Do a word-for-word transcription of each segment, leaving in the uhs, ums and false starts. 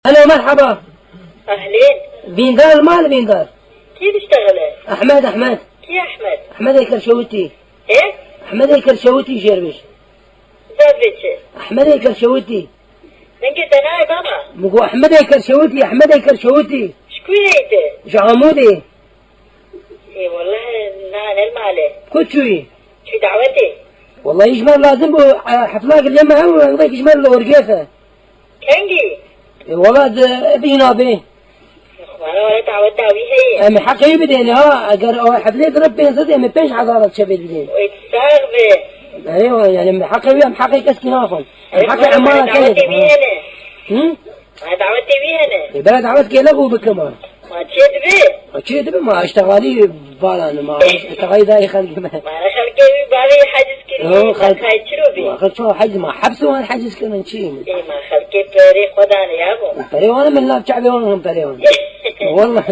Alo, merhaba. Ehlên. Vîndar mal vîndar. Kî diştexile? Ehmed, Ehmed. Kî Ehmed? Ehmedê Kerşewitî. He? Ehmedê Kerşewitî jêr bêj. Zaf bê çi? Ehmedê Kerşewitî. Dengê te nayê baba. Min got Ehmedê Kerşewitî, Ehmedê Kerşewitî. Ji ku yê te? Ji Amûdê. Ê, wele na ne li malê. Ku çûyî? Çû dawetê. Wele ji me lazim bû, e, heflak lê me hew, wek ji me li orgêfe. Kengî? Ê, wele di, bi îna bê. Xwara wele dawet dawî heye. Em ê heqê wî bidên ha, eger o heflê dire pênc sed, em ê pênc hezar çevê bidên. Ê, sax be. Erê, wele, yani, em heqê wî, em heqê keskî naxwin. Em heqê emara kenê. Dawetê wî hene. Hı? Ma dawetê wî hene. Ê, bera dawet kê lexû bikim ha. Ma çê dibe? Ma çê dibe, ma iştexalî baran, ma iştexalî dayê xelkê me. Ma re xelkê wî bavê haciz kirî, Yo, xelk- ma kay çiro bî? Ma xelk çawa haciz, ma heps wan haciz kirin çi mi? Ê, ma xelkê perê xwe dane ya bo. Perê wan min lav çavê wan him perê wan. Wallah.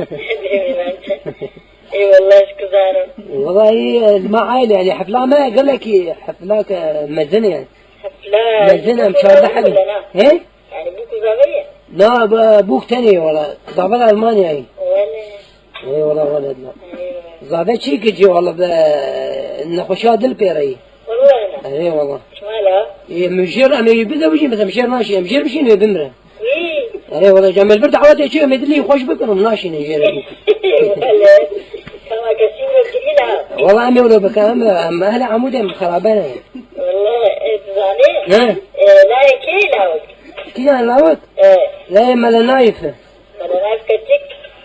Ê, wallah, ez kuzanim. Wallahi, e, ma aile, yani, hefla me gelekî, hefla ke mezin yani. Hefla. Mezin em çardeh heb. He? Yani bûk û zave ye? Na, ba-, bûk tenê wala. Zave li Almanyayê. Wele. Ê wala, wele la. Ê wele. Zave çi kicî wala be nexweşiya dil pê re yî. Wele na. Ê wala. Çima la? Ê, min jêr em ê bide bijî, mesela jêr naşî, em jêr bişîn ê bimre. Wî. Ê wala, cem el bir dawetê çi, em ê dilî xweş bikin, em naşîne jêr. Wele. Kama kesî wî kirî la. Wala em ê wala bikin, em, em ehli Amûdê em xerabe ne. Wele, e, tu zanî? He. E, layê kê lawik? Kîjan lawik? E. Layê Mele Naif. Mele Naif keçik?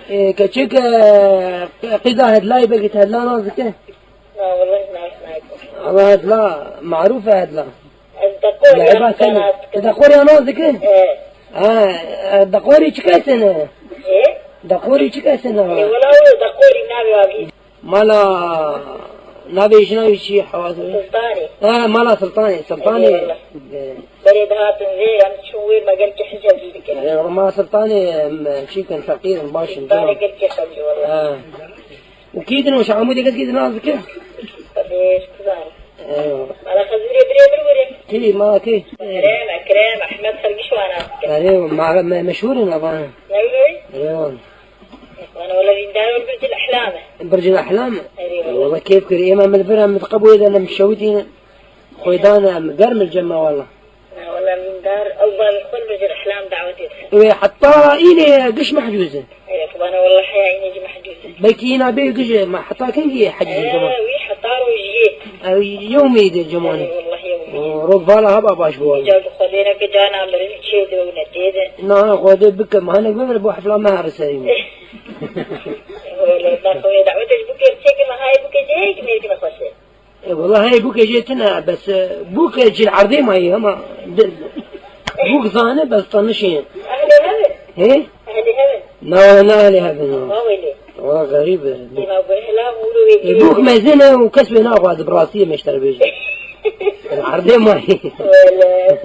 E, keçik, e, qîza hedlayê belkî te hedla nas dike? Na, wele nas nakim. Ama hedla, marûf e hedla. Ez deqorî Laiba nas sen. Dikim. Te deqorî nas dike? E. Ha, e, deqorî çi kesin e? E? Deqorî çi kesin e? E, wele o deqorî navê wî. Mala navê jina wî çi ye, hewa dibê? Sultanê. Ha, mala Sultanê, Sultanê. Eyvallah. E. Berê dihatin vê, em çûn wê, me gelkî hicekî dikin. E, mala Sultanê, em, çîkin, feqîr in, baş in, Sultanê tamam. Gelkî xemî, wallah. Ha. Û kî din o, şa Amûdê kes kî din nas dike? Xwedê ji ku zanî. Eyvallah. Mala Xezûrê birê min were. Kî, mala kî? Ekrem, Ekrem, Ehmed, xelk ji wan nas dikin. Erê, ma, me, meşhûr in, evan. Ne wî? Erê, wan. Wana wele vîndar wir Bircil Ehlam e. Bircil Ehlam? Erê wele. Wele kêf kir. Êma min li vir em diqebûyê de em şewitîne. Xwêdan em germ li cem me wele. Na wele vîndar ew bavê xwe li Bircil Ehlam dawetê dixin. Wê heta înê giş mehcûz e. Erê xwe bana wele heya înê jî mehcûz e. Belkî îna bê giş e, ma heta kengî hecîz e cema? Wî heta rojiyê. Ew yewmê de cemanê. Erê wele yewmê. O, rok vala heba baş bû wele. Îcar bi Xwedê neke cana mirin çê de û netê de. Na, na, Xwedê bike, ma hinek bimire bo hefla me here serî min. Wele, na xwe dawetê ji bûkê çêke me hayê bûkê cihê ki mêrkine xweş e. E, wela hey bûkê jê tune, bes, e, bûk, e, cil erdê mayî, ama di-, bûk zane, bes tanişê. Ehlê hev in? He? Ehlê hev in? Na, na ehlê hev in, ha. Ma wele. Wela xerîb e. Ema gure hela hûr û wê E, bûk mezin e û kes wê naxwaze, bi rastiyê meşter bêje. Erdê mayî. Wele.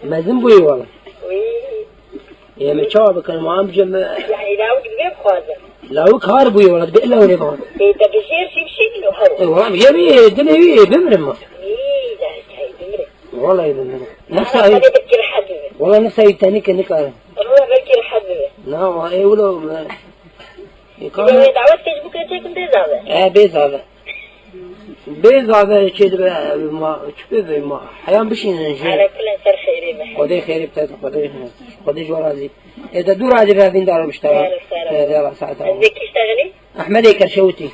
Mezin bûyî wela. Wî. Ê, me çawa bikin, ma em cem. Yani lawik divê bixwaze. Lawik har bûye wala, dibe illa wê bixwaze. Ê, te bijêr şî bişînin û hew. Ê, wala, em jê bî, dilê wî, ê, bimrim ma. Ê, de, te bimrim. Wala ê bimrim. Nefsa ê. Hadi bir kere hadi. Wala nefsa ê tenî ke nikarim. Wala belkî rehet bibe. Na, wa, ê, wilo, me. Ê, Wê dawet kej bûke çêkim bê zave. E, bê zave. Bê zave çê dibe, ma, çi pê be, ma, heyan bişînin jê. Ala kulen ser xêrê be. Xwedê xêrê bide, Xwedê, Xwedê ji we razî. E, de dû razî be, vîndar biştara. Sağ ol, sağ ol. E, de, saeta. Ez de kî iştexilî? Ehmedê Kerşewitî.